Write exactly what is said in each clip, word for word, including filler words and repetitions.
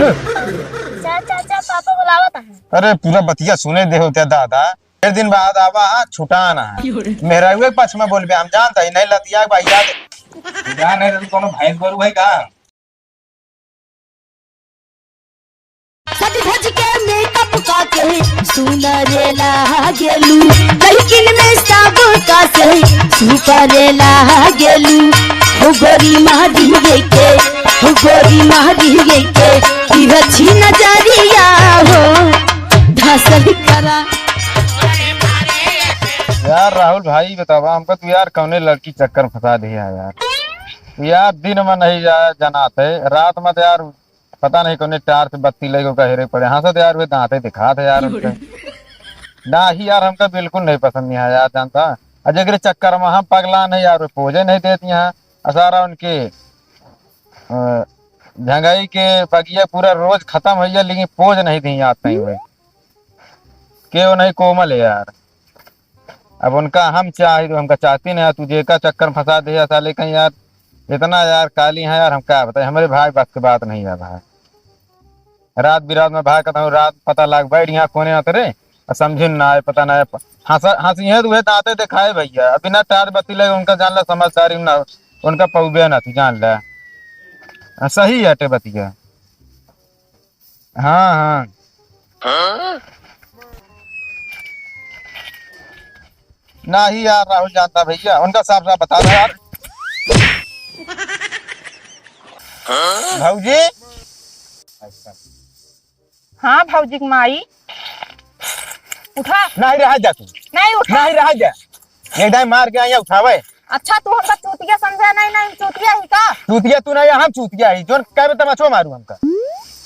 चाचा, चाचा, पापा बुलावत हैं। अरे, पूरा बतिया सुने दे होते दादा। ढेर दिन बाद आवा है, छुटाना है। मेहरारू के पक्ष में बोलबे, हम जानता ही नहीं, लतिया के भैया दे। जान है, तुम कोनो भैंस गोरू है का? सज धज के मेकअप का के सुनर लागेलू, लड़किन में सब का से सुपर लागेलू। हो गोरी मारी गे के, हो गोरी मारी गे के, तिरछी नजरिया हो धसल करा। यार राहुल भाई, बतावा हमका, तू यार कौने लड़की चक्कर में फंसा दिया यार। तू यार दिन में नहीं जा, जनात है, रात में तो यार पता नहीं कौने टार से बत्ती लगे ओका हेरे पड़े। हंसत यार हुए दांते दिखात है यार उनके। ना ही यार, हमका बिल्कुल नहीं पसंद नहीं है यार, जानता। और जेकरे चक्कर में हम पगला नहीं यार, वो पोजे नहीं देती हैं। और सारा उनके, अ, झंगाई के बगिया पूरा रोज खत्म हो जाए, लेकिन पोज नहीं दी यार कहीं हुए। के वो नहीं कोमल है यार। अब उनका हम चाहे तो हमका चाहती नहीं, तू जेका चक्कर में फंसा दे साले कहीं यार। इतना यार काली है यार, हम का बताए, हमरे भाई बस के बात नहीं है भाई। रात बिरात में भाई कहता हूँ, रात पता लाग बैठ यहाँ कोने आते रे, और समझे ना आए, पता ना आए। हंसा, हंसी है तो वह दांते दिखाए भैया, अभी ना टार बत्ती लगे उनका जान ला समझदारी ना, उनका पौबे ना तू जान ला। हाँ, सही है टे बतिया। हाँ, हाँ। नहीं यार, राहुल जानता भैया, उनका साफ साफ बता दो यार। भौजी। हाँ, भौजी के माई। उठा। नहीं रहा जा तू। नहीं उठा। नहीं रहा जा। एक दाई मार के आइया उठावे। अच्छा, तू हमका चूतिया समझे? नहीं, नहीं, चूतिया ही का? चूतिया तू नहीं, हम चूतिया ही। जोन कहबे तमाचो मारू हमका।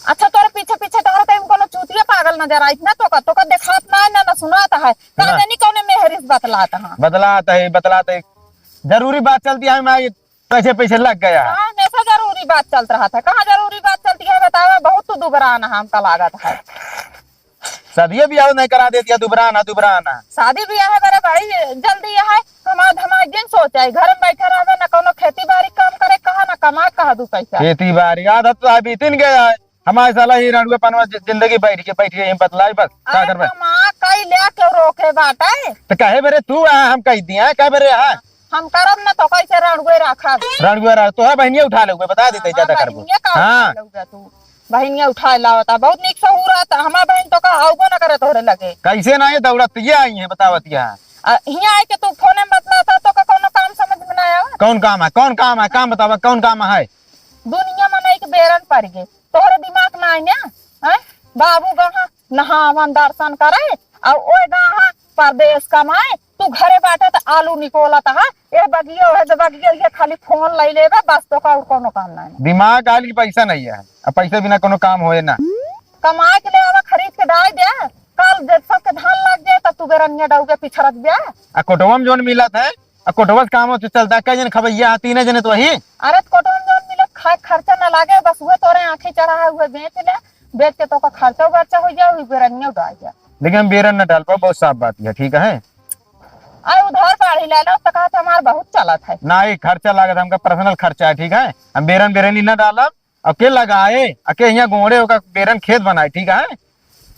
अच्छा, तोरे पीछे पीछे टहरत है, कोनो चूतिया पागल नजर आई ना? तोका, तोका देखात ना है, ना, ना सुनात है। का ना। जानी कौने मेहरिस बतलात है। बतलात है, बतलात है। जरूरी बात चलती है, मैं पैसे पैसे लग गया है। हाँ, हमेशा जरूरी बात चलत रहत है। कहाँ जरूरी बात चलती है बतावा? बहुत तू दुबरान है, हमका लागत है। शादिये बियाह नहीं करा देती है, दुबरान है, दुबरान है। शादी बियाह है मेरे भाई, जल्दी है, हमार धमाक दिन सोचा है, घर में बैठे रहबे, ना कोनो खेती बाड़ी काम करे, कहा ना कमा, कहा दू पैसा। खेती बाड़ी आदत तो अभी दिन गया है। हमारे साला ही रणुए पनवा जि-, जिंदगी बैठ के, बैठ के यहीं बतलाई बस, का अरे करबे? कमा कई ले के रोके बाटे। तो कहे बरे तू आ, हम कह दिया, कहे बरे आ। हम करब ना तो कैसे रणुए रखब? रणुए रख, तो है बहनिया उठा लेबे, बता देते हाँ, ज्यादा करबो। बहनिया का हाँ। उठा लेबे तू? बहनिया उठा लावता, बहुत निक सहूर आता, हमार बहन तो का आउबो ना करे तोहरे लगे। कैसे ना ये दौड़त ये आई है बतावत यहाँ। आ, हियाँ आए के तू फोने में बतलाता तो का कोनो काम समझ में ना आवा? कौन काम है, कौन काम है, काम बतावा, कौन काम है? दुनिया में नहीं के बेरन पड़ गए। तोहरे दिमाग ना आइने, हैं? बाबू गहा नहावन दर्शन करे, और ओए गहा परदेस कमाए, तू घरे बाटे त आलू निकोलत हा, ए बगियो, हे दे बगियो, ये खाली फोन लई लेबे, बस तो का और कोनो काम ना है। दिमाग आइल कि पैसा नहीं है, अब पैसे बिना कोनो काम होए ना। कमाए के ले आवा, खरीद के डाल दे, कल जब सबके धान लग जाए तब तू बेरनिया डाउबे पिछड़त बे। आ कोटवा में जोन मिलत है, आ कोटवा से काम होते चलता है, कई जन खबैया है, तीने जने तो वही। अरे तो कोटवा में जौन मिलत खाए खर्चा ना लागे, बस उहे तोरे आँखें चढ़ा है, उहे बेच ले, बेच के तोका खर्चा वर्चा हो जाए, उहे बेरनिया उड़ाए जाए। लेकिन हम बेरन ना डाल पाओ, बहुत साफ बात है, ठीक है। अरे उधार बाढ़ी ले लो, तो कहा था हमार बहुत चलत है। ना, ये खर्चा लागत, हमका पर्सनल खर्चा है, ठीक है। हम बेरन बेरनी ना डालब, अब के लगाए, अब के यहाँ गोड़े होकर बेरन खेत बनाए, ठीक है।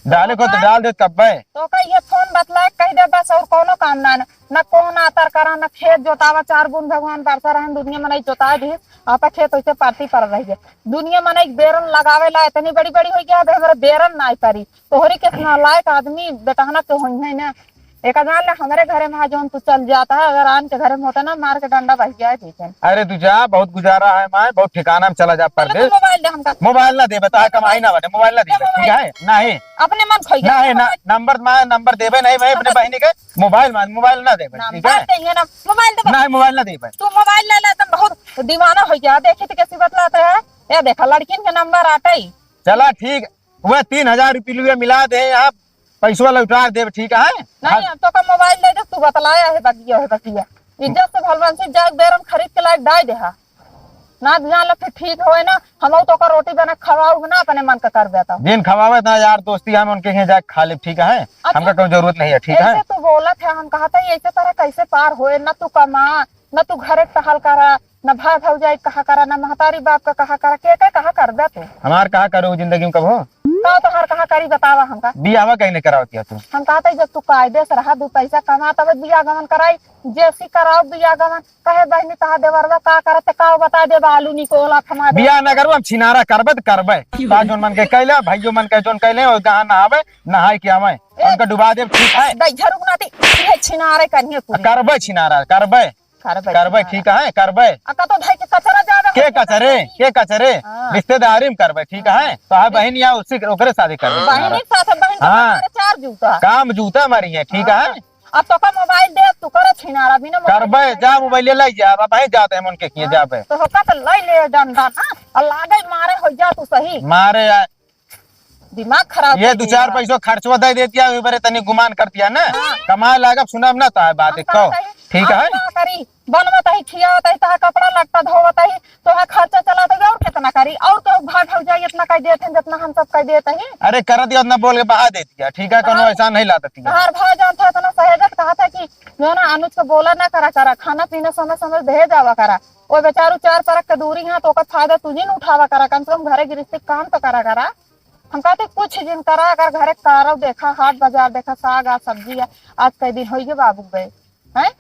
डाले को तो डाल दे कब्बे। तो का ये फोन बतला कह दे बस, और कोनो काम ना, ना, ना कौन आतर करा, ना खेत जोतावा, चार बूंद भगवान बरसा रहन, दुनिया मनई जोताए दी, आपा खेत वैसे परती पर रह गए। दुनिया मनई बेरन लगावे ला इतनी बड़ी बड़ी हो गया, अब हमारे बेरन ना परी। तोहरी के नालायक आदमी बेटहना के होई है ना। एक जान ले हमरे घरे में जौन तू चल जाता है, अगर आन के घरे में होता ना, मार के डंडा बह गया है पीछे। अरे तू जा, बहुत गुजारा है माय, बहुत ठिकाना में चला जा पहले तू परदेस। मोबाइल दे हमका। मोबाइल ना देबे, तो कमाई ना बने, मोबाइल ना दे देबे, ठीक मोबाइल। है? नहीं। अपने मन खोई गया। नहीं, ना, मोबाइल। नंबर माय, नंबर देबे नहीं मैं अपने हमका बहनी के, मोबाइल माय, मोबाइल ना देबे, ठीक नंबर है? चाहिए ना, मोबाइल दे। नहीं, मोबाइल ना देबे। तू मोबाइल ले ले, तुम बहुत दीवाना हो गया, देखी तो कैसी बतलाते हैं। ये देखा, लड़किन के नंबर आटे ही। चला ठीक, वह तीन हजार रुपये मिला दे, आप पैसवा लौटा देब, ठीक है? नहीं, हाँ। हम तो का मोबाइल ले दे, तू बतलाया है बगिया, है बगिया। इज्जत से भलवन से जाए, बेरन खरीद के लायक डाल दे हा। ना जान लो फिर ठीक होए ना, हम तो का रोटी बना खवाऊ ना, अपने मन का कर देता। जिन खवावे ना यार दोस्ती, हम उनके यहाँ जाके खा लेब, ठीक है? अच्छा। हमका कोई जरूरत नहीं है, ठीक है? ऐसे तू बोलत है, हम कहत है, ऐसे तरह कैसे पार होए, ना तू कमा, ना तू घरे टहल करा, न भाई भौजाई कहा करा, न महतारी बाप का कहा करा, के के कहा करबे तू? हमार कहा करो जिंदगी में कबो? का तोहार कहा करी बतावा हमका। बियाहवा कहीं नहीं करावतिया तू। हम कहते जब तू कायदे से रहा, दू पैसा कमा तब बियाह गमन कराई, जैसी कराओ बियाह गमन। कहे बहनी तहा देवरवा का करत का बता देबा, आलू निकोला थमा दे। बियाह न करबो, हम छिनारा करबे त करबे। ता जोन मन के कैले, भाइयों मन के जोन कैले, ओ गहा नहावे, नहाई के आवे। ए, उनका डुबा देब, ठीक है? दई झरुक नाती, ये छिनारे करिए पूरी। करबे छिनारा, करबे। करबे करबे, छिनारा। ठीक है, करबे। आ का तो भाई के कचरा ज्यादा के हो गया। कचरे, के कचरे? हाँ। रिश्तेदारी में करबे, ठीक है? तो हाँ, बहन या उसी, ओकरे शादी करबे बहन छिनारा। एक साथ, बहन के हाँ। कचरे चार जूता। काम जूता मारी है, ठीक हाँ। है? अब तोका मोबाइल दे, तू करे छिनारा, बिना मोबाइल करबे, के जा मोबाइल ले लाई जा, अब भाई जाते हैं मन के किए हाँ, जाबे। तो होका तो लाई ले डंडा ना, और लागे मारे हो जा तू सही। मारे आ-, दिमाग खराब ये कर दू चार दिया। पैसो खर्चवा दे देतिया, ओही बरे तनी गुमान करतिया ना। हाँ। कमाए लागब, सुनब ना तो है बात हम एक का तो। कही, ठीक हम है? का करी? बनवत ही, खियावत ही, तोहार कपड़ा लत्ता धोवत ही, तोहार खर्चा चलात ही, और कितना करी? और केहू भाई भौजाई इतना कह देत हैं जितना हम सब कह देत ही? अरे कर दिया, उतना बोल के बहा देतिया, ठीक है? कोनो हाँ। ऐसा नहीं लादतिया। तोहार भाई जानत है इतना सहेजत कहत है कि जो ना अनुज को बोला ना करा करा, खाना पीना समय समय दे जावा करा। वो बेचारू चार परक के दूरी है तो ओकर फायदा तू जिन उठावा करा, कम से कम घरे गृहस्थी काम तो करा करा। हम कहते कुछ जिन करा, अगर घरे कारो देखा, हाट बाजार देखा, साग आ सब्जी आ, आज कई दिन होइगे बाबू गए, हैं?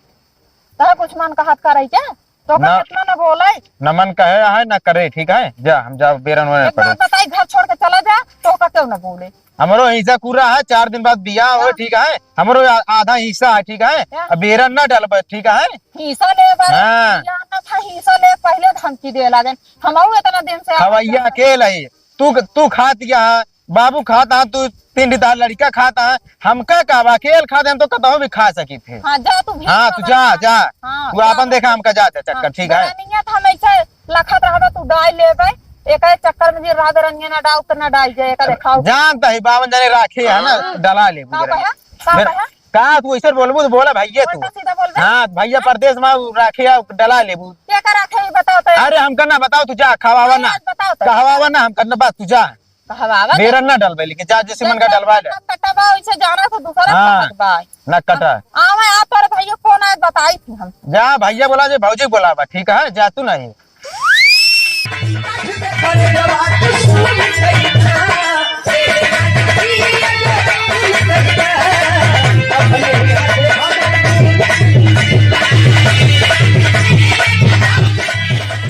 तह कुछ मन कहत करे क्या? तो का ना। कितना न बोले? न मन कहे है, न करे, ठीक है? जा, हम जा, बेरन वेरन एक पड़े। बात बताई, घर छोड़ के चला जा, तो का क्यों न बोले? हमरो हिस्सा पूरा है, चार दिन बाद बियाह हो, हाँ। ठीक है? हमरो आ-, आधा हिस्सा है, ठीक है? क्या? अब बेरन न डलबे, ठीक है? हिस्सा ले बारे हाँ। बियाह न था, हिस्सा ले पहले धमकी दे लागे। हमहू इतना दिन से खवैया अकेल है। तू, तू खात क्या है? बाबू खाता, तू तीन दार लड़का खाता, हमका का बा, अकेल खाते हम तो कतहु भी खा सकी थे। हाँ, जा तू भी हाँ, खा तू जा, बा। जा। हाँ, तू जा आपन तू। देखा, हमका जा, जा, चक्कर, हाँ, ठीक है? बड़ा नियत हम ऐसे लखत रहबा, तू डाल लेबे, एक चक्कर में जे रात रंगे ना डाल, तो ना डाल जाए, एक देखाओ। जानता है, बावन जने राखे है ना, हाँ। डला ले, का बुझे। कहा? का मेरे, कहा? का तू ऐसे बोलबू, तो बोला भैया तू। उल्टा सीधा बोलबे। हाँ, भैया हाँ? परदेश में राखे है, डला लेबू। क्या का राखे है, बताओ तो। अरे, हमका ना बताओ, तू जा, खवावा नहीं, ना। आज बताओ तो। कहवावा ना, हमका ना, बस तू जा। कहवावत बेरन ना डलबे, लेकिन जा जैसे मन का डलवा ले। ना कटबा, वैसे जाना तो दूसरा हाँ, कहत बा। ना कटा। आवे, आ तोरे भैया फोन आए, बताई थी हम। जा भैया बोला, जे भौजी बोलावा, ठीक है, जा तू नहीं।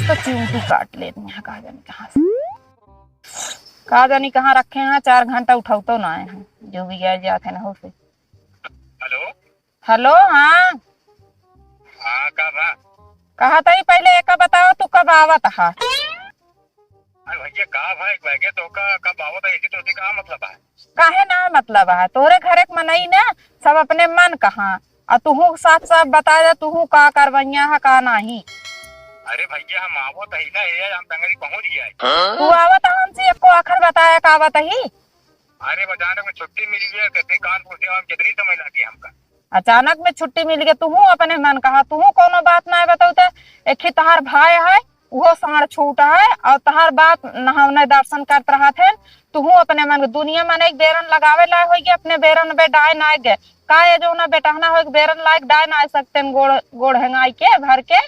तो चिंटू काट ले रही है, कहाँ जाने कहाँ से। का जानी कहाँ रखे हैं, चार घंटा उठावतो ना आए हैं, जो भी गया जात है ना हो से। हेलो। हेलो, हाँ। हाँ, का बा? कहा तही पहले एका बताओ, तू कब आवत हा? अरे भैया, का बा, एक बैगे तो का, कब आवत है, ऐसी तो का मतलब है? काहे ना मतलब है, तोरे घरे के मनई ना, सब अपने मन कहा, आ तुहू के साफ साफ बता दे, तुहू का करवैया है, का नाही। अरे भैया, हम आवत ही ना, ये हम तंगरी पहुँच गया है। तू आवत है हमसे एको आखर बताया का आवत ही? अरे, अचानक में छुट्टी मिल गया, कहते कानपुर से हम कितनी समय लगी हमका। अचानक में छुट्टी मिल गया, तुहू अपने मन कहा, तुहू कोनो बात ना बताऊ ते, एक ही तहार भाई है, उहो साँड़ छूटा है, और तहार बाप नहावने दर्शन करत रहत है, तुहू अपने मन के दुनिया में एक बेरन लगावे लाए होइगे, अपने बेरन बे डाय ना गे। का ये जो ना बेटहना हो, एक बेरन लायक डाय ना सकते हैं, गोड़, गोड़ हेंगाई के, भर के।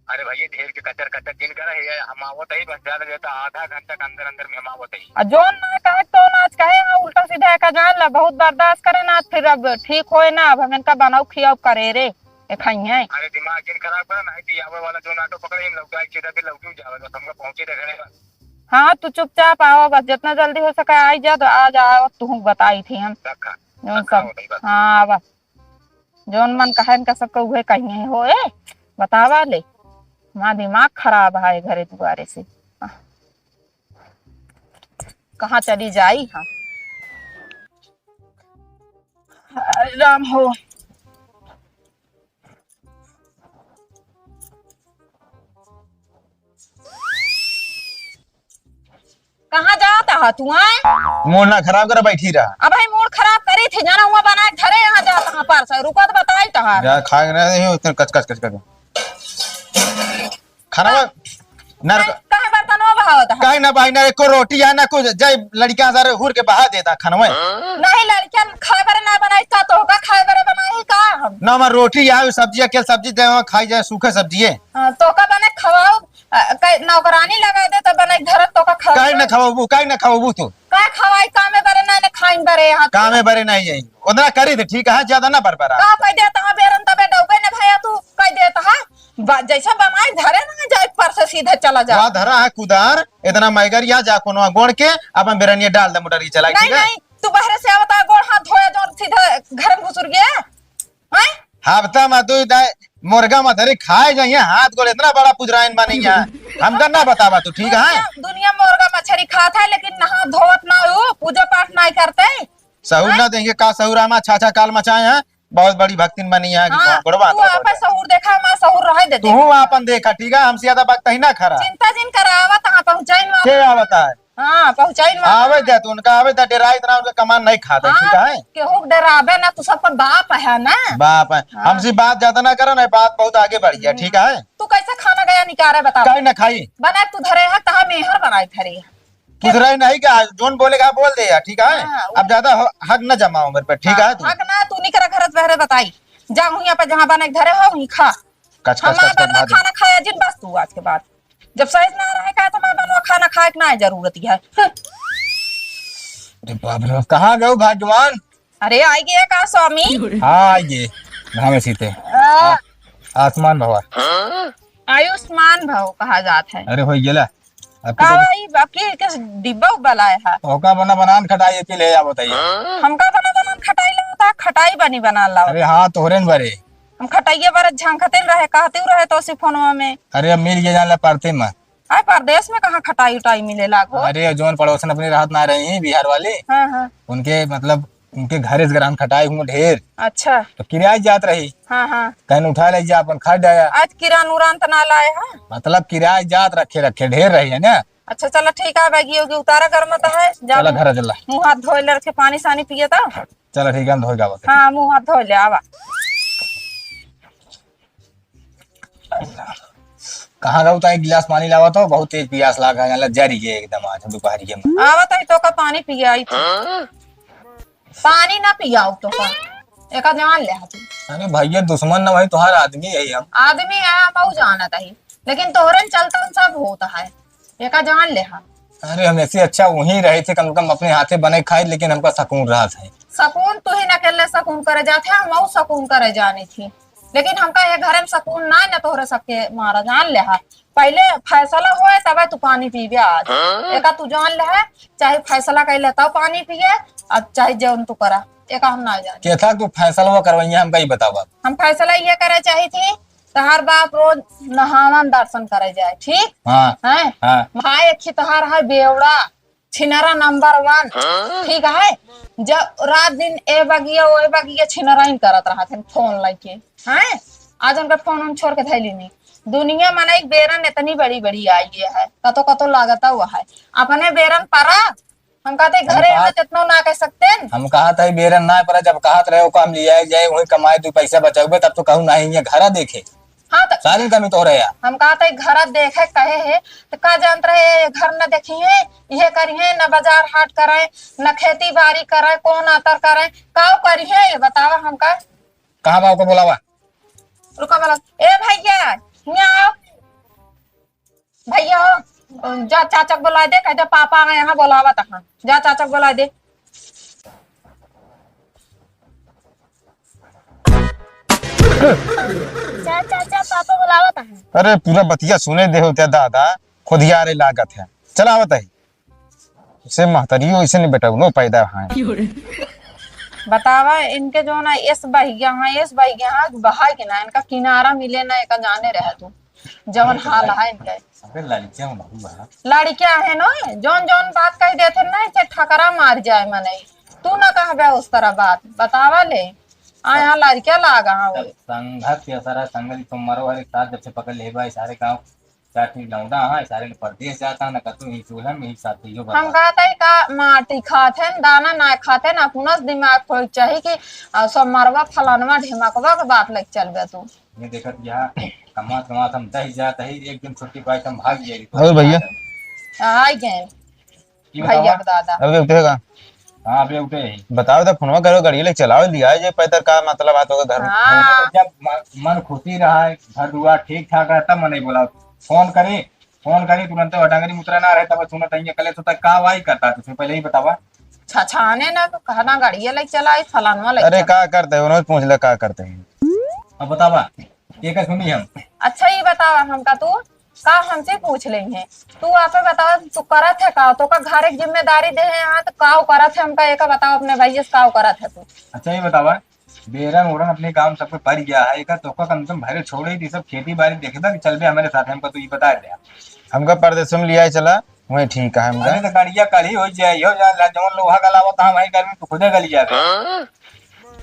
अरे भैया, ढेर के कचर कचर जिन करे है, हम आवत ही, बस ज्यादा ज्यादा आधा घंटा के अंदर अंदर में हम आवत ही। आ जोन ना कहे तो ना आज कहे, हाँ, उल्टा सीधा का जान ला, बहुत बर्दाश्त करे ना, फिर अब ठीक होए ना, अब हम इनका बनाऊ खियाऊ करे रे, ए खाई हैं। अरे दिमाग जिन खराब करे ना, कि आवे वाला जो ऑटो पकड़े, हम लौटा के सीधा फिर लौटू जावे, बस हमका पहुँचे दे घरे बस। हाँ, तू चुपचाप आवा, बस जितना जल्दी हो सके आई जा, तो आ जाओ, तू बताई थी हम। रखा, जौन रखा सब, हो गई बस। हाँ, बस। जौन मन कहे इनका सबके उहे कहिए हो, ए, बतावा ले। हमार दिमाग खराब है घरे दुआरे से। कहाँ चली जाई हम? हाय राम हो। कहाँ जात हा तू, आय? मूड ना खराब कर, बैठी रहा। अब भाई मूड खराब करी थी, जाना हुआ बना के धरे, यहाँ जात हा पर से, रुको तो बताई तहार। जा खा के ना दे, उतने कच कच कच कच। खाना हाँ। ना काहे, रुका। काहे बर्तनवा खावत है। काहे ना भाई, ना एको रोटी है, ना कुछ, जाए लड़कियां सारे हुर के बहा देता खनवे। नहीं, लड़कियां खाए बरे ना बनाई का, तोहका खाए बरे बनाई का हम? ना, हमार रोटी है, सब्जी के सब्जी दे, खाई जाए सूखे सब्जी है। हाँ, तोहका बने खवाओ, अ, कै-, नौकरानी लगा दे तो बने घर तोहका खवाओ। काहे ना खवाबू, काहे ना खवाबू तू? का खवाई, कामे बरे ना, ना खाइन बरे यहाँ। कामे बरे नहीं है, उतना करी दे, ठीक है, ज्यादा ना बरबरा। का कह देता है बेरन तबे डौबे ने भैया, तू कह देता है। बा-, जैसे बनाई धरे ना जाए, पर से सीधे चला जा। वहाँ धरा है कुदार, इतना मैगर यहाँ जा कोनो गोड़ के, अपन बेरनिया डाल दे मोटर की चला, नहीं, ठीक है? नहीं, तू बहरे से आवता, गोड़ हाथ धोया, जो सीधे घर में घुसुर गया। हैं? हफ्ता में दो दाए, मुर्गा मछरी खाए जाइए, हाथ गोड़ इतना बड़ा पुजराइन बनी है, हमका ना बतावा तू, ठीक है? दुनिया, दुनिया मुर्गा मछरी खात है, लेकिन नहा धोवत ना हो, पूजा पाठ ना करते। सहूर हैं? ना देंगे का सहूर, हम अच्छा अच्छा काल मचाए हैं, बहुत बड़ी भक्तिन बनी है कि हाँ, गोड़वा तू हाथ आपन गोड़। सहूर देखा, हमार सहूर रहे दे दे। तू आपन देखा, ठीक है? हमसे ज्यादा वक्त ही ना खरा। चिंता जिन करावा, तहाँ पहुँचाइन वाला। के आवता है? हाँ, पहुँचाइन वाला। आवे दे तू, उनका आवे दे, डेराई इतना उनका कमान नहीं खाता, हाँ, ठीक है? केहू के डेराबे ना, तू सबका बाप है ना। बाप है। हाँ। हमसे बात ज्यादा ना करो, नहीं बात बहुत आगे बढ़ गया, हम्म। ठीक है? तू कैसे खाना गया निकारे बता? काहे ना खाई? बना तू धरे है, तहाँ मेहर बनाई धरे है। कुछ रही नहीं क्या? जोन बोले का बोल दे यार, ठीक है? हाँ, अब ज्यादा ह-, हक न जमाओ मेरे पे, ठीक हाँ, है तू? हक ना, तू निकरा घर से बहरे बताई। जा हुइया पे जहाँ बने के धरे हो, वहीं खा। कच, कच, हमार कच, कच, बनवा भाग। खाना खाया जिन बस तू आज के बाद। जब साइज ना रहे का तो मैं बनवा खाना खाए के ना जरूरत है। अरे बाप रे, कहाँ गयो भगवान? अरे, आई गए का स्वामी? हाँ, आई गए। घामे सीते। आ। आ, आसमान भवा। आयुष्मान भव कहा जात है। अरे, हो गेला। अब का तो भाई, बाकी के डिब्बा उब्बा लाए है। ओका बना बनान खटाई के ले आ बताइए। हमका बना बनान खटाई लावता, खटाई बनी बनान लावता। अरे हाँ, तोहरे न बरे। हम खटाइए बरे झंखते रहे, कहते रहे तो उसी फोनवा में। अरे, अब मिल गया जान ला परते में। आए, परदेस में कहाँ खटाई उटाई मिले लागो? अरे, जौन पड़ोसन अपनी रहत ना रही, बिहार वाली, हाँ, हाँ। उनके, मतलब, उनके घरे से ग्राहन खटाई हुआ ढेर। अच्छा। तो किराए जात रही। हाँ, हाँ। कहन उठा ले जा, अपन खा जाया। आज किरान उरान त ना लाए, हाँ? मतलब, किराए जात रखे, रखे ढेर रही है ना। अच्छा, चला, ठीक है, बैगी होगी, उतारा, गर्म तो है, जा चला, घर चला। मुँह हाथ धोए ले रखे, पानी सानी पिए तो। चला, ठीक है, हम धोए गावत है। हाँ, मुँह हाथ धोए ले, आवा। कहाँ रहू, तो एक गिलास पानी लावा तो, बहुत तेज पियास लागा है, जरी के एकदम आज दोपहरिया में। आवा तो, तो का पानी पियाई थी। पानी ना पियाऊ तो का, एका जान ले तू। अरे भैया, दुश्मन ना भाई, तोहार आदमी है हम। आदमी है, हम ऊ जानत है, लेकिन तोहरे चलते हम सब होता है, एका जान ले। अरे, हम ऐसे अच्छा वहीं रहे थे, कम से कम अपने हाथे बने खाए, लेकिन हमका सुकून रहा था। सुकून तू ही न अकेले सुकून करे जाते, हम ऊ सुकून करे जानी थी। लेकिन हमका ये घर में सुकून ना, न तोहरे सबके मारा जान ले हा। पहले फैसला होए तबे तू पानी पीबे आज। हाँ? एका तू जान ले हा, चाहे फैसला कर ले तब पानी पिए, अब चाहे जौन तू करा, एका हम ना जाने। के था तू फैसला करवाइए, हमका ही बतावा। हम फैसला ये करे चाही थी, तहार बाप रोज नहावन दर्शन करे जाए, ठीक? हाँ। हैं? हाँ। भाई एक ही तहार है बेवड़ा, छिनरा नंबर वन, हाँ? ठीक है? जब रात दिन ए बगिया, ओ बगिया छिनराइन करत रहत हैं फोन लइके, हैं? आज उनका फोन उन छोड़ के धैली नहीं। दुनिया मनई बेरन इतनी बड़ी बड़ी आई है, कतो कतो लागता हुआ है। अपने बेरन परा, हम कहते हम घरे कहा, ना जितनो ना कह सकते हैं। हम कहा था बेरन ना परा, जब कहत रहे ओका हम लिया जाए, वही कमाए दो पैसा बचावे, तब तो कहू नहीं है घरा देखे। हाँ, तो सारी कमी तो रहे यार। हम कहा था, घर देखे कहे है, तो का जानत रहे, ये घर न देखी है, ये करी है, न बाजार हाट करे, न खेती बाड़ी करे, कौन आतर करे, काऊ करी है, ये बतावा हमका। कहाँ बा ओका बोलावा? रुका बोला, ए भैया, यहाँ आओ। भैया हो, जा चाचा के बोला दे, कह दे पापा आ यहाँ बोलावा तहाँ, जा चाचा के बोला दे। चाचा, चाचा, पापा बुलावत हैं। अरे, पूरा बतिया सुने दे होते दादा, खुदियारे लागत है। चला आवत है। इसे महतरियो इसे नहीं बेटा, उनो पैदा है। बतावा, इनके जो ना, एस बह गया है, एस बह गया है, बहा के ना, इनका किनारा मिले ना, एका जाने रहे तू, जवन हाल है इनके। अबे लड़कियां में बहुत बड़ा। लड़कियां है ना, जौन जौन बात कह देते ना, इसे ठकरा मार जाए मनई। तू ना कहबे उस तरह बात, बतावा ले। आ, यहाँ लड़कियां लागा, हाँ, जब बोले। संगत के असर है, संगत तो मरो हर एक साथ जब से पकड़ ले भाई, सारे गाँव चार ठे लौंडा, हाँ, सारे ने परदेश जाता, ना कतू ही चूल्हा में ही साथ ही हो हम बर्बाद। कहते हैं का माटी खाते हैं, दाना ना खाते हैं, अपना दिमाग खोल चाहिए कि, आ, सब मरवा फलानवा ढिमकवा के बात लेके चलबे तू। ये देखत यहाँ कमात कमात हम दह जात है, एक दिन छुट्टी पाई तो हम भाग जाए। और भैया? आई गए। ये भैया बतावा। के दादा। अबे उठेगा। हाँ, अबे उठे ही। बताओ तो, फोनवा करो, गाड़ी लेके चलाओ, लिया जे पैदल का मतलब बात होगा घर में। हाँ। जब म-, मन खुशी रहा है, घर दुआर ठीक ठाक रहा, तब मन नहीं बोला। फोन करी, फोन करी, तुरंत वो डंगरी मुतरा ना रहे, तब सुनत है, कले तो तक का वाई करता, तुझे पहले ही बतावा। छछाने ना तो कहना गाड़िया लेके चला, इस फलानवा लेके अरे चला। का करते हो, उन्होंने पूछ ले का करते हैं। अब बतावा, ये का सुनी हम? अच्छा, ये बतावा हमका तू, का हमसे पूछ लेंगे? तू आपे बतावा, तू करत है का? तो का घर एक जिम्मेदारी दे है यहाँ, तो का करत है हमका, एका बतावा अपने भैया से का करत है तू? अच्छा, ये बतावा, बेरन ओरन अपने गांव में सबके पड़ गया है, एका तोका कम से कम भरे छोड़े ही, सब खेती बाड़ी देखे था कि चल बे हमारे साथ, हमका तू ये बता दे। हमका परदेस में लिया चला, वही ठीक है हमका। अरे तो गड़िया कढ़ी हो जाए, हो जा, ला जौन लोहा गलावत है, वही गर्मी तू खुदे गल जाए।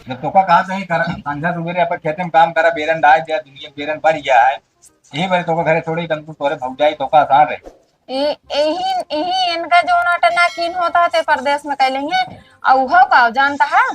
जब तोका कहा सही कर, संझा सुबेरे अपन खेते में काम करा, बेरन डाल दिया, दुनिया बेरन बढ़ गया है। यही बारे तोका घरे छोड़े, कम तू तोरे भौजाई तोका आसान रहे। ए-, यही, यही इनका जो ना टना कीन होता है, ते परदेस में कह लेंगे। आ उहो का जानता है,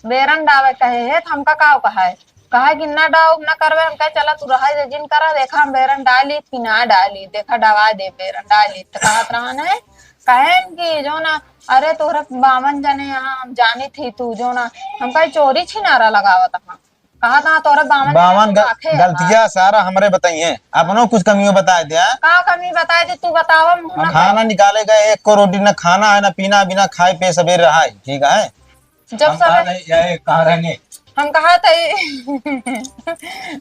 बेरन डावे कहे है, तो हमका का कहा है? कहा कि ना डाओ, ना करवे, हम कहे, "चला तू रहा जे जिन करा, देखा हम बेरन डाली कि ना डाली, देखा डवा दे बेरन डाली।" तो कहत रहन है, कहेन कि जो ना, "अरे तोहरे बावन जने यहाँ हम जानी थी तू जो ना," हम कहे, "चोरी छिनारा लगावत हाँ।" कहा था तोहरे बावन जने बावन तू ग-, आखे गलतियाँ हाँ। सारा हमरे बताइए, अपनो कुछ कमियों बताए दे। का कमी बताए दे तू बतावा, मुँह हम ना खाना निकाले गए, एक को रोटी ना खाना है, ना पीना, बिना खाए पे सबेर रहा है, ठीक है? जब हम सब कहा नहीं, ये कहाँ रहने? हम कहा था ये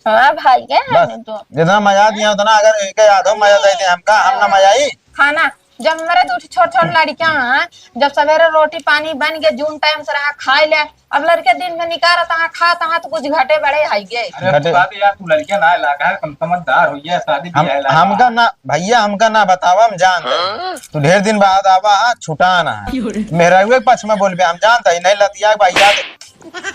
हाँ भाई है बस, तो। जितना मजा दिया उतना अगर एक आधो मजा दे दे हमका, हम ना मजा आई। खाना, जब हमारे दो छोट छोट लड़कियां हैं, जब सवेरे रोटी पानी बन के जून टाइम से रहा खाए ले, अब लड़के दिन में निकाल रहा खात हाँ तो कुछ घटे बढ़े है ये। अरे घटे। बात यार, तू लड़कियां ना लागा है, कम समझदार हो गया, शादी हम, ब्याह लागा। हमका ना भैया, हमका ना बतावा, हम जान रहे। तू ढेर दिन बाद आवा, हाँ, छुटाना है। मेहरारुए के पक्ष में बोलबे, हम जानता ही नहीं लतिया के भैया।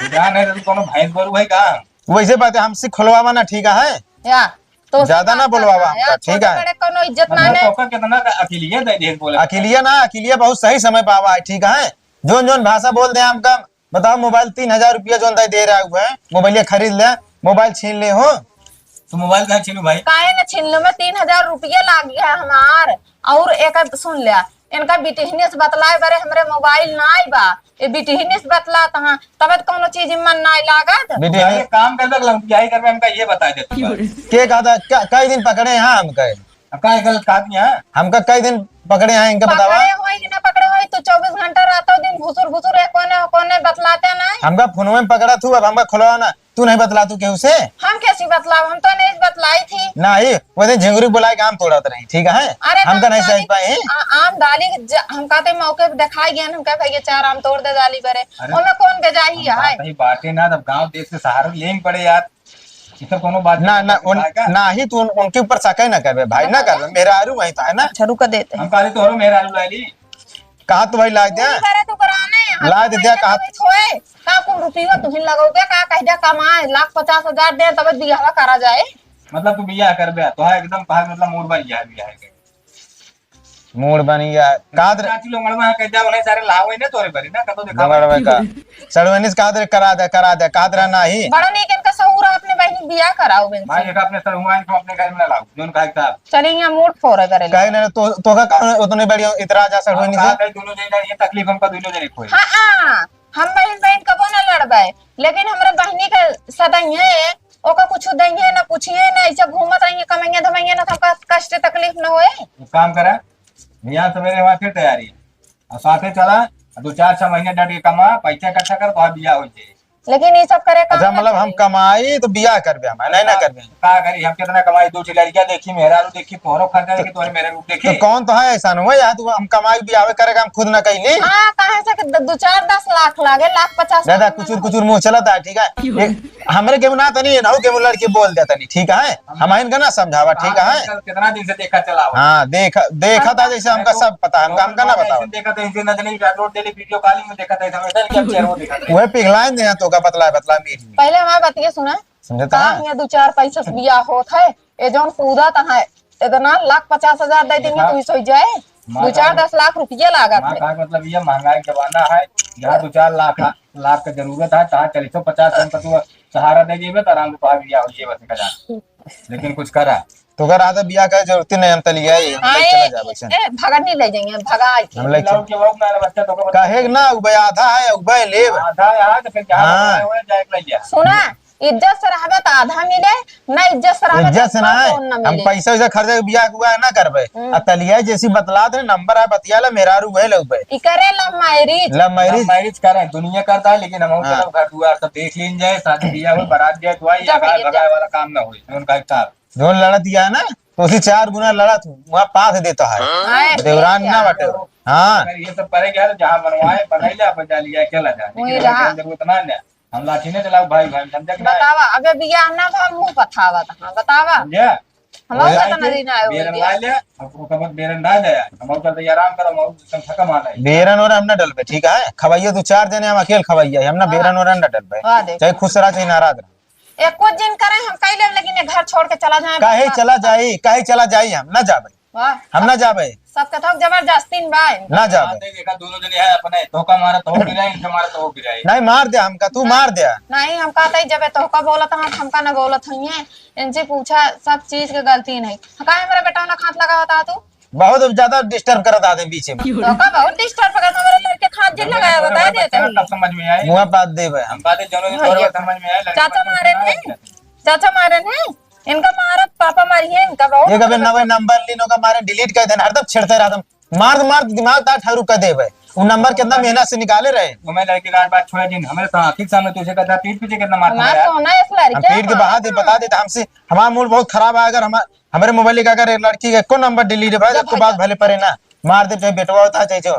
जान है तो तू कोनो भैंस गोरू है का? वैसे बात है, हमसे खुलवावा ना, ठीक है? या, तो ज्यादा ना बात बोलवावा करना, हमका, या, ठीक छोटे है? बड़े कोनो इज्जत ना मतलब है। तोका कितना का अकेलिया दे दे बोले। अकेलिया ना, अकेलिया बहुत सही समय पे आवा है, ठीक है? जोन जोन भाषा बोल दे हमका, बताओ, मोबाइल तीन हजार रुपया जोन दे, दे रहा हुआ है, मोबाइल ये खरीद ले, मोबाइल छीन ले हो। तो मोबाइल कहाँ छीनू भाई? काहे ना छीन लो, मैं तीन हजार रुपया लाग गया हमार। और एक सुन लिया, इनका बिटिहने से बतलाए बरे हमरे मोबाइल नाई बा, ये बिटिहने से बतलात हाँ, तब तो कोनो चीज मन नाई लागत। बिटिहने अरे काम कर दे, यही करबे, हमका ये बता दे तू बस। के कहता, क-, कई दिन पकड़े हैं हमका? अब का गलत कहा दिया? हमका कई दिन पकड़े हैं, इनका बतावा। पकड़े होई कि ना पकड़े होई, तू चउबीस घंटा रातों दिन घुसुर घुसुर एक कोने कोने बतलाते नहीं। हमका फोन में पकड़ा तू, अब हमका खुलवा ना, तू नहीं बतला तू केहू से? हम कैसी बतलाओ, हम तो नहीं बतलाई थी। नहीं, वो दिन झिंगुरी बुलाए के आम तोड़त रही, ठीक है? अरे हमका तो नहीं हम सही पाए। आ-, आम डाली ज-, हम कहते मौके पे दिखाई गया, हम कहे भैया चार आम तोड़ दे डाली बरे, अरे ओमे कौन गजाही हम है? बात ही बाटे ना, तब गांव देश से सहारा लेंग पड़े यार। ये सब कोनो बात ना, नहीं, ना, उन, काहे का? ना ही तू उन, उनके ऊपर शक ही ना करबे भाई, ना ना करबे, करबे। मेहरारू वही तो है ना। अच्छा, रुक देते हैं। हम कहले तोहरो मेहरारू लाइली। कहा तू भाई लाइ दे। पूरी बारे तू कराने, हम लाइ दे तो दिया, भैया कहा कभी थोए, का कुल रुपया तुहिन लगोगे, का कह दिया कमाए, लाख पचास हजार दे, तब बियाह करा जाए। मतलब तू बियाह करबे, तो है एकदम कहा, मतलब मूड बन गया है बियाह के। मूड बनी या काद रे। चाची लोग मड़वा कह जा, उन्हें सारे लावे ने तोरे बरी ना, कतो देखा। मड़वा का। सड़वनी से काद रे, करा दे, करा दे, काद रे नाही। बड़ा नीक इनका सहूर अपने बहिनी बियाह कराओ बहन से। भाई देखा अपने सड़ुआइन को अपने घर में ना लाओ, जोन कहा था। चलिए यहाँ मूड फोरे करे। कहे ना तो, तो का कारण उतने बड़ी इतराज आ सड़वनी से। दोनों जने ये तकलीफ हमका दोनों जने को है। हाँ, हाँ। हम बहिन बहिन कबो ना लड़बे, लेकिन हमरे बहिनी के सदइहे, ओका कुछ दइहे ना, पूछिए ना, ऐसे घूमत रहिए, कमइया धमइया ना, तो हमका कष्ट तकलीफ ना होए। एक काम करा, यहाँ सवेरे वहाँ फिर तैयारी है, और साथे चला, और दो चार छह महीने डट के कमा, पैसा इकट्ठा कर, तो बियाह हो जाए। लेकिन ये सब करे काम अच्छा, ना मतलब हम करे। कमाई तो बियाह करबे, हम नहीं ना का-, करबे। का करी, हम कितना कमाई, दो ठे लड़कियां देखी, मेहरारू देखी, तोहरो खर्चा देखी, तोहरे मेहरारू देखी। तो कौन तो है ऐसा ना हो यार, तू हम कमाई बियाह करे का हम खुद ना कैली। हाँ, काहे से कि द-, दो चार दस लाख लागे, लाख पचास दादा, हजार कुचुर ना कुचुर मुंह चलता है, ठीक है? एक हमरे केहू ना तनी, ना केहू लड़की बोल दे तनी, ठीक है? हम इनका ना समझावा, ठीक है? आजकल कितना दिन से देखा चला हुआ। हाँ, देखा, देखा हम था जैसे हमका सब पता है, हमका, हमका ना बतावा। ऐसे देखा था, इनसे नजनी का रोड डेली वीडियो कॉलिंग में देखा था, ऐसा वैसा क्या चेहरा देखा था। वह पिघलाए दे तो का बतला, बतला मीठ मीठ। पहले हमारी बात ये सुना, समझे तो काम ना? ये दो चार पैसा से बियाह होत है, ये जौन कूदा तहाँ इतना लाख पचास हजार दे देंगे देखा? तो इस हो जाए, माँ दो चार का दस लाख रुपया लागत माँ है। का मतलब ये महंगाई के जमाना है, जहाँ दो चार लाख, लाख का जरूरत है, तहाँ चालीसों पचास हम तो तू सहारा दे जेबे तो आराम से तोहार बियाह हो जेबे से करा। लेकिन कुछ करा। तो अगर आधा बियाह करे जरूरत नहीं, हम तलिया ही, हम हाँ, ले चला ए, जाबे, ए, भगत नहीं ले जाएंगे, भगा के। हम ले चल। लौट के वो अपना बच्चा तो को काहे ना, उबे आधा है, उबे लेब। आधा है, तो फिर जहाँ हाँ। बनाए हुए जाए के ले जा। सुना, इज्जत से रहबे तो आधा मिले, ना इज्जत से रहबे इज्जत तो से ना है, कौन ना हम मिले। पैसा वैसा खर्चा के बियाह हुआ है ना करबे। हम्म। आ तलिया जैसी बतला दे, नंबर है, बतिया ले, मेहरारू है लौबे। ई करे love marriage। Love marriage। Love marriage करे, दुनिया करता है, लेकिन हम हाँ। चलो घर दुआर सब देख लीन जाए, शादी बियाह हो, बारात जाए, तो आई, जब भगाए, ये भगाए जब वाला काम ना होई, जोन का एक साथ। जोन लड़त दिया है ना, तो उसी चार गुना लड़त हूँ, वहाँ पास देता है। हाँ, देवरान ठीक ना है। बाटे। हाँ। अगर ये सब करेंगे तो जहाँ बनवाए, बनाई ले, अपन जा लिया, क्या ला जाए? वही लेकिन रहा। हमें जरूरत ना है, हम लाठी नहीं चलाओ भाई, भाई, समझे कि नहीं? बतावा, अबे बियाह ना भा मुँह पथावा तहाँ, बतावा। समझे? हम और वही जाए कितना के दिन आए हो बेरन गया? ला ले, अब ओकर बाद बेरन ना जाए, हम और चलते आराम करो, हम और एकदम थका मार है। बेरन और हम ना डलबे, ठीक है? खवाइए दो चार जने, हम अकेल खवाइए, हम ना हाँ। बेरन और ना डलबे। वाह, देख। चाहे खुश रहा, चाहे नाराज रहा। एक कुछ दिन करे हम कह लेब, लेकिन ये घर छोड़ के चला जाए, काहे बस। चला जाई, काहे चला जाई, हम ना जाबे। वाह। हम ना जाबे। सबके थोक जबरदस्ती में बा। ना जाबे। बात है, देखा, दोनों जने है अपने, तोहका मारा तो हो गिराए, इनका मारा तो हो गिराए। नहीं, मार दे हमका, तू मार दे। नहीं, हम कहते ही जबे तोहका बोलत हम, हमका ना बोलत हइये। इनसे पूछा, सब चीज के गलती नहीं। काहे मेरा बेटा ना खात लगा होता तू? बहुत ज्यादा disturb करत आते बीच में। तोहका बहुत disturb करत, हमारे लड़के खात जिन लगाया, बता देते हैं। तब समझ में आए। मुँह बात देबे। हम बातें जरूर नहीं, तोहरे ये समझ में आए, लड़के चाचा बच्चे मारे समझ नहीं। में आए। चाचा मारे नहीं, इनका मारत पापा मारिए, इनका बहुत एक अबे नवे नंबर लीन ओका मारे delete कर देना, हरदम छेड़ते रहत। मार, मार दिमाग ता ठारू कर देबे। उ नंबर कितना मेहनत से निकाले रहे। तुम्हें लड़के का बात छोड़ा जिन, हमारे तो आँखी के सामने तुझे कहता पीठ पीछे कितना मारता हमार है यार। सोना इस लड़के हम पीठ के मार बहा दे, बता देता हमसे, हमारा मूड बहुत खराब है। अगर हमार, हमारे मोबाइल का अगर एक लड़की का एको नंबर delete है, जब एको बात भले परे ना, मार दे, चाहे बेटवा होता, चाहे जो,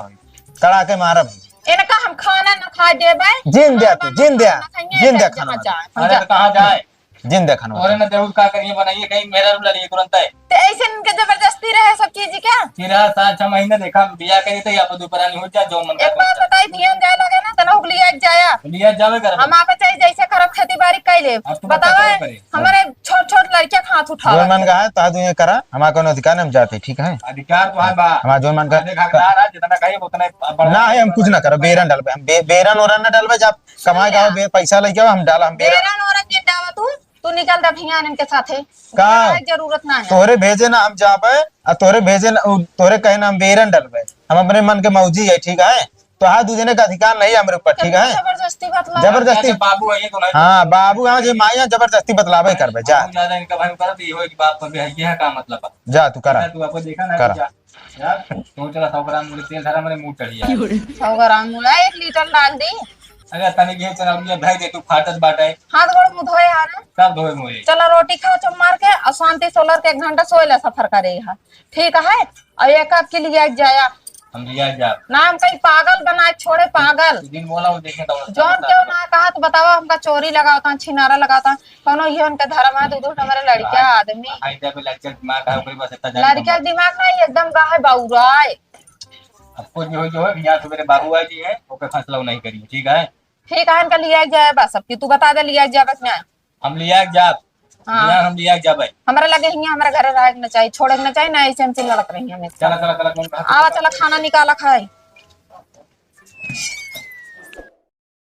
तड़ा के मारब। इनका हम खाना न खा देबे। जिन दे तू, जिन दे, खाना खाएंगे, जिन दे जहाँ खाना। जाए, हम अरे जा- तो कहाँ जाए? जिन देखन तोरे होता। न देउर का करिए बनाइए, कहीं मेरा रू लड़िए तुरंत है। ते ऐसे इनके जबरदस्ती रहे सब चीज क्या? फिर हाँ, सात छह महीने देखा, हम बियाह करी तो या पर दुपरानी हो जा, जो मन एक बात बताई, ध्यान जाए लगे ना, तना हुक लिया जाया। लिया जावे कर। हम आपे चाहे जैसे करब खेती बाड़ी कर ले। अब तो बतावा, बच्चा करे। हमारे छोट छोट लड़किया के हाथ उठावा। जो मन का है, ता दुनिया करा, हमारा कोनो अधिकार नहीं, हम जाते, ठीक है? अधिकार तो है बा। हमारा जो मन का आधे घर का रहा, जितना कही उतने बड़ा ना है, हम कुछ ना करब, बेरन डालबे, हम बे-, बेरन ओरन ना डालबे, जब कमाए सुन का ले। बे-, पैसा लेके आओ, हम डाला, हम बेरा। बेरा नोरन जिन डावा तू, तू निकल जा भैया इनके साथे। का? जाए जरूरत ना है। तोहरे भेजे ना हम जाबे, आ तोहरे भेजे ना, उ, तोहरे कहे ना हम बेरन डलबे। हम अपने मन के मौजी है, ठीक है? तो हाँ, दू जने का अधिकार नहीं है हमरे ऊपर, ठीक है? जबरदस्ती बतला। जबरदस्ती। अच्छा, बाबू है ये तो नहीं। हाँ, बाबू है, जे माई है, जबरदस्ती बतलाबे करबे, जा। बाबू ज्यादा इनका भाई करत, ये हो कि बाप पर भी है, ये है का मतलब है? जा, तू करा। तू आपको देखा ना, करा। जा। यार, तो चला सौ ग्राम मुड़ी तेल धरा, मेरे मुंह चढ़ी यार। सौ ग्राम मुड़ा, एक लीटर डाल दी। अरे, तनी घी चला, मुझे धई दे, तू फाटत बाटे। हाथ गोड़ मुंह धोए आ ना। सब धोए मुझे। चला रोटी खाओ चुप मार के, और शांति सोलर के एक घंटा सोए ला सफर करे हा। ठीक है, और एक आध के लिए जाया। हम लिया जा। ना हम कहीं पागल बनाए छोड़े, पागल। दिन बोला वो देखे तो जौन क्यों ना कहा तो बतावा, हमका चोरी लगावता, छिनारा लगावता, कौनो ये उनके धर्म है, दू दू हमारे लड़का आदमी। आई जब लड़के दिमाग है, ओकरे बस इतना जाने लड़के दिमाग नहीं, एकदम गाहे बौराए। अब कुछ भी हो जो है, यहाँ तो मेरे बाबू आ जी है, ओके फैसला नहीं करिए, ठीक है? ठीक है, इनका लिया जाए बस, अब कि तू बता दे लिया जाए बस नहीं। हम लिया जाब। हाँ। बिहान हम लिया जाबे। हमरा लगे हियाँ हमरा घरे रहे के न चाहिए, छोड़े के न चाहिए, ना ऐसे हमसे लड़त रही हमेशा। चला, चला, चला, कौन कहा? आवा, चला, खाना निकाला खाए।